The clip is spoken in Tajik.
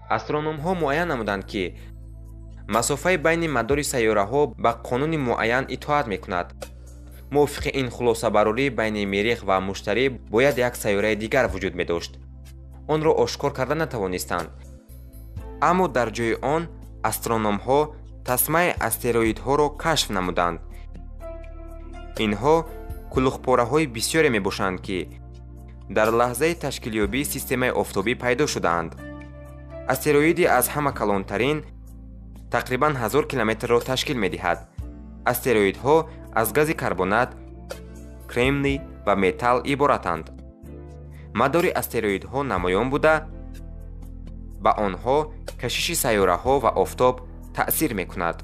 Астрономҳо муайян намуданд, ки масофаи байни мадори сайёраҳо ба қонуни муайян итоат мекунад. Мувофиқи ин хулосабарорӣ, байни Мерих ва Муштарӣ бояд як сайёраи дигар вуҷуд медошт. Онро ошкор карда натавонистанд. Аммо дар ҷои он астрономҳо тасмаи астероидҳоро кашф намуданд. Инҳо кулухпораҳои бисёре мебошанд, ки дар лаҳзаи ташкилёбии системаи офтобӣ пайдо шудаанд. Астероиди аз ҳама калонтарин тақрибан 1000 километрро ташкил медиҳад. Астероидҳо аз гази карбонат, кремний ва металл иборатанд. Мадори астероидҳо намоён буда, ба онҳо кашиши сайёраҳо ва офтоб таъсир мекунад.